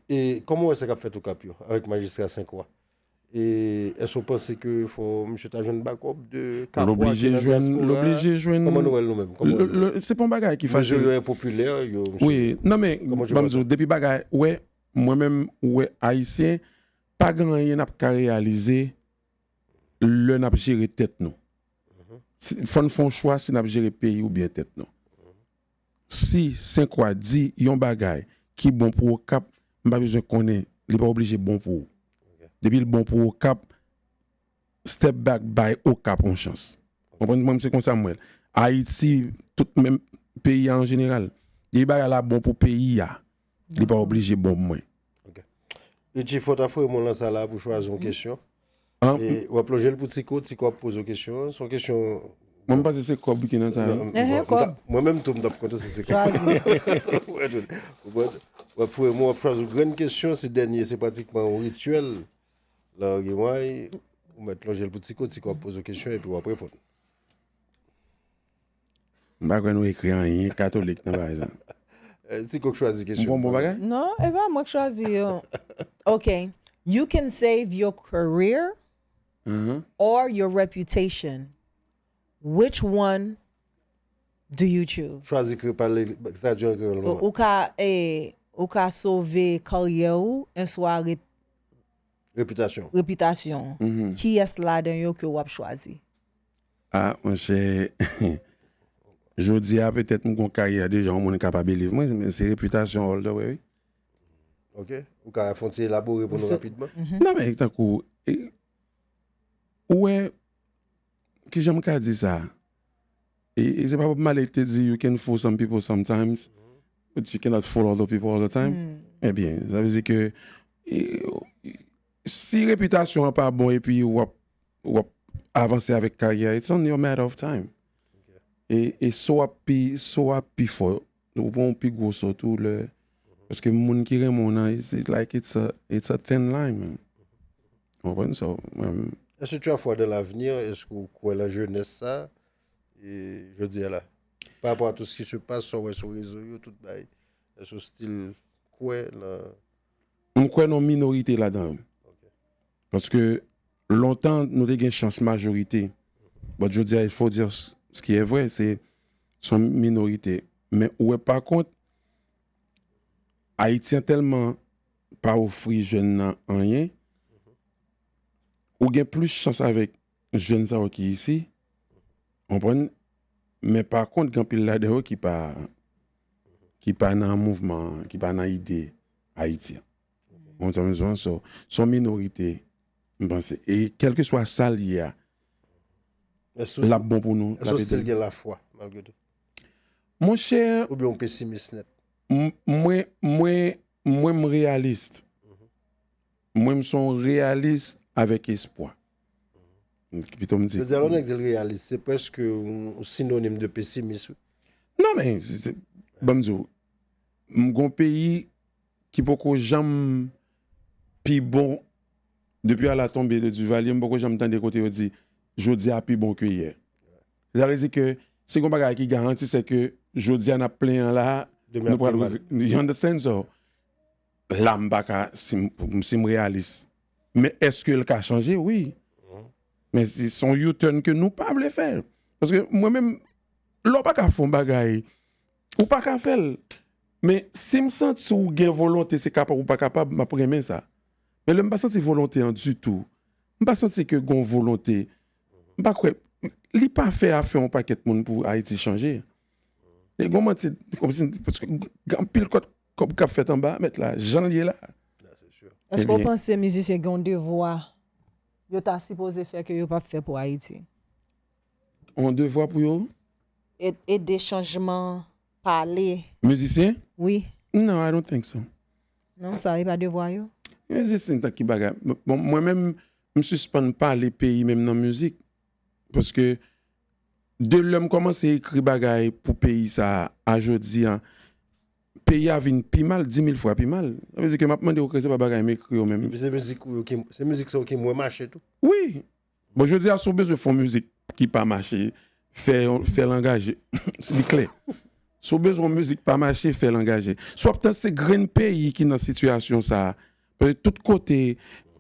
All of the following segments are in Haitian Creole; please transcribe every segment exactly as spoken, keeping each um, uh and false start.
E kòman w wè sa k ap fèt Okap yo, avèk majistra Senkwa? E èske w panse ke fò misye ta jwenn bakòp de Kapwa ki nan dyaspora? L oblije jwenn, l oblije jwenn. Kòman nou wè l nou menm? Kòman nou wè l? Se pa yon bagay ki fasil. Mezire enpopilè yo, misye. Wi, non, men, ban m di w, depi bagay, wè, mwen menm, wè, Ayisyen, pa gen anyen n ap ka reyalize lè n ap jere tèt nou. Si, fò n fè yon chwa si n ap jere peyi oubyen tèt nou. Si Senkwa di yon bagay ki bon pou Okap, m pa bezwen konnen, li pa oblije bon pou ou. Depi l bon pou Okap, step back, bay Okap yon chans. Konprann mwen, se konsa m wè l. Ayiti, tout menm peyi a an jeneral. Depi bagay la bon pou peyi a, li pa oblije bon pou mwen. Ok. Richie, fò w ta foure m yon lans la pou chwazi yon kesyon. E w ap lonje l pou Tiko, Tiko ap poze w kesyon an. Se yon kesyon. Mwen, m panse se kòb ki nan sa wi. Mwen menm tou, m t ap kontan si se kòb. W ap foure m, w ap chwazi yon grenn kesyon, se dènye, se pratikman yon rityèl. Lè w gen may, ou mèt lonje l pou Tiko, Tiko ap poze w kesyon epi w ap reponn. M pa kwè nou ekri anyen katolik nan bagay sa. Ti kok chwazi kesyon. M pran bon bagay? Non, e pa mwen k chwazi yo. Ok. You can save your career or your reputation. Which one do you choose? Chwazi pale tradui an kreyòl. So, ou ka, eh, ou ka sove karyè ou, enswa rep, repitasyon. Repitasyon. Kiyès ladan yo ke w ap chwazi? Ah, monchè, jodi a petèt m gon karyè deja, yon moun ka pa believe mwen, men se repitasyon all the way, wi. Ok. Ou ka fè yon ti elabore pou nou rapidman? Non, men tankou, ou wè, kijan m ka di sa? E, e se pa Bob Marley ki te di, you can fool some people sometimes, but you cannot fool all the people all the time. Ebyen, sa vle di ke e, si repitasyon an pa bon epi w ap w ap avanse avèk karyè, it's only a matter of time. E, e so w ap pi, so w ap pi fò, ou pran yon pi gwo so tou lè, paske moun ki renmen w nan, it's, it's like it's a, it's a thin line, man. Ou konprann? So, mwen. Est-ce que tu as foi dans l'avenir? Èske w kwè lan jenès sa? E, jodi a la. Par rapport à tout ce qui se passe, sa w wè sou rezo yo, tout bagay. Èske w still kwè lan. M kwè nan minorite ladan yo. Paske lontan, nou te gen chans majorite. But jodi a, il faut dire ce qui est vrai, se se yon minorite. Men ou wè, pa kont, Ayiti an tèlman pa ofri jèn nan anyen, ou gen plis chans avèk jèn sa yo ki isi, konprann? Men pa kont, gen anpil ladan yo ki pa, ki pa nan mouvman an, ki pa nan ide Ayiti an. Ou konprann sa m di w an? So, se yon minorite, m panse. E kèlkeswa sa l ye a, l ap bon pou nou. Èske w still gen lafwa, malgre tou? Monchè. Oubyen w pesimis nèt? M, mwen, mwen, mwen, m reyalis. Mwen, m se yon reyalis avèk espwa. Pito m di. Jodi a, lè yon nèg di l reyalis, se prèske yon sinonim de pesimis, wi. Non, men, se, se, ban m di w, m gon peyi ki poko janm pi bon depi à la tombée de Duvalier, m poko janm tande kote yo di, jodi a pi bon ke yè. Sa vle di ke si gon bagay ki garanti, se ke jodi a n ap plenyen la, nou pral, you understand? So, la m pa ka, si m, si m reyalis. Men èske l ka chanje? Wi. Men se, se yon U-turn ke nou pa vle fè. Paske mwen menm, lè w pa ka fè yon bagay, ou pa ka fè l. Men si m santi w gen volonte, se kapab ou pa kapab, m ap renmen sa. Men lè m pa santi volonte an ditou, m pa santi ke gon volonte, m pa kwè, li pa fè afè yon pakèt moun pou Ayiti chanje. E gon manti, kòmsi, paske gen anpil kòb, kòb k ap fèt anba, mèt la, jan l ye la. Èske w panse mizisyen gen yon devwa yo ta sipoze fè ke yo p ap fè pou Ayiti? Yon devwa pou yo? Ede chanjman pale. Mizisyen? Wi. No, I don't think so. Non, sa e pa devwa yo. Mizisyen, tan ki bagay. Bon, mwen menm, m sispann pale peyi menm nan mizik. Paske de lè m kòmanse ekri bagay pou peyi sa a, a jodi a, peyi a vin pi mal, dimil fwa pi mal. Sa vle di ke m ap mande w ke se pa bagay m ekri yo menm. Epi se mizik ou yo ki, se mizik sa yo ki mwen mache tou. Wi. Bon, jodi a, si w bezwen fè yon mizik ki pa mache, fè, fè l angaje. Be clear. Si w bezwen yon mizik pa mache, fè l angaje. Si w ap tann se grenn peyi ki nan sitiyasyon sa a, paske tout kote,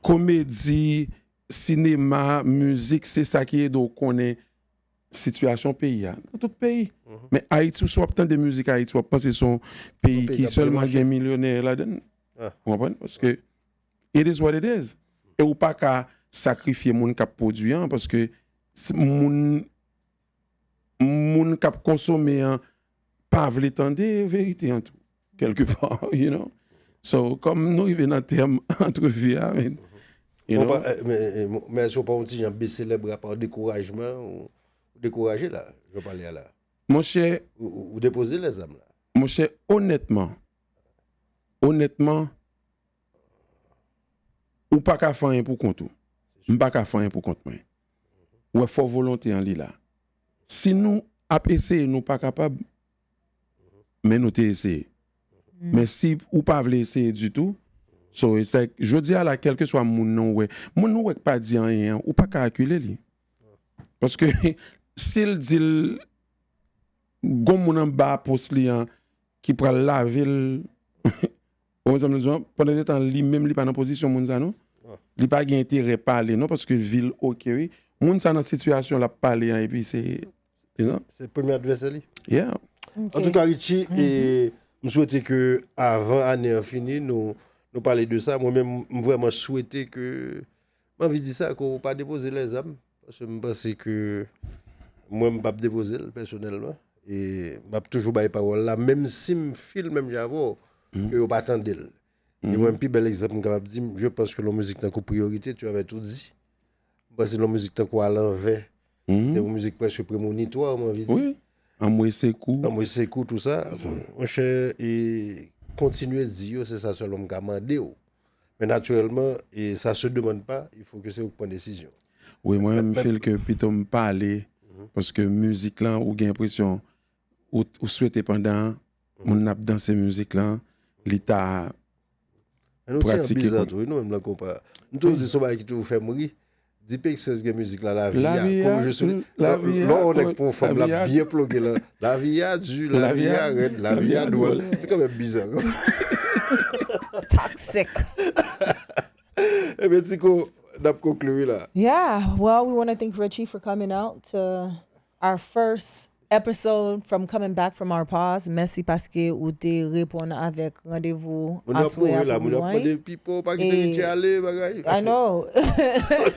komedi, sinema, mizik, se sa ki ede w konnen sitiyasyon peyi a. Nan tout peyi. Men Ayiti, si w ap tande mizik Ayiti, w ap panse se yon peyi ki sèlman gen milyonè ladan l. Ou konprann? Paske it is what it is. E ou pa ka sakrifye moun k ap pwodui an, paske s- moun moun k ap konsome an pa vle tande verite an tou, kèlkepa, you know. So, kòm nou rive nan tèm antrevi a, men, you Bon, know, pa- eh, men, eh, men èske w pa yon ti jan bese lè bra pa dekourajman ou dekouraje la, jan w pale a la? Monchè, Ou, ou, ou depoze lèzam la? Monchè, onètman, onètman, ou pa ka fè anyen pou kont ou. M pa ka fè anyen pou kont mwen. Ou wè, fò volonte an li la. Si nou ap eseye, nou pa kapab, men nou te eseye. Men si ou pa vle eseye ditou, so it's like, jodi a la, kèlkeswa moun nan ou wè, moun nou wè k pa di anyen an, ou pa ka akile li. Paske si l di l, gon moun anba pòs li an ki pral lave l, ou konprann sa m vle di w, pandan se tan li menm li pa nan pozisyon moun sa non. Li pa gen enterè pale non, paske vi l oke wi. Moun sa nan sitiyasyon l ap pale an, epi se, you know? Se premye advèsè li. Yeah. Antouka, Richie, e, m swete ke avan ane an fini, nou, nou pale de sa. Mwen menm, m vrèman swete ke, m anvi di sa, ke w pa depoze lèzam. Paske m panse ke mwen, m p ap depoze l pèsonèlman. E m ap toujou bay pawòl la, menm si m feel menm jan avè w, ke yo pa tande l. E mwen, pi bèl egzanp m kapab di, je pense que yon mizik tankou Priorité, tu avais tout dit. M panse yon mizik tankou Alanvè, se yon mizik prèske premonitwa, m anvi di. Wi. Anmwe Sekou. Anmwe Sekou, tou sa. Monchè, e kontinye di yo, se sa sèlman m ka mande w. Men natirèlman, e ça se demande pas, il faut que se ou k pran desizyon. Wi, mwen, m feel ke pito m pale, paske mizik lan, ou gen enpresyon, ou, ou swete pandan moun n ap danse mizik lan, li ta Men nou se yon pratike bizan kon- tou, wi, nou menm nan konpa. M toujou di, se yon bagay ki toujou fè m ri. Di Peksos gen mizik la, Lavi a, Lavi a, kouraj sou li. Lavi a, Lò w nèk pwofòm, l ap Lavi a. Byen ploge lan. Lavi a di, lavi a rèd, lavi a dwòl. Se kanmenm bizan. Toxic. Ebyen, Tiko, n ap konkli wi la. Yeah, well, we want to thank Richie for coming out to our first episode from coming back from our pause. Mèsi paske ou te reponn avèk randevou Moun yo ap aswè a mouri la, pou moun yo ap nou mande an. Pipo, pa kite E- Richie ale, bagay. I know.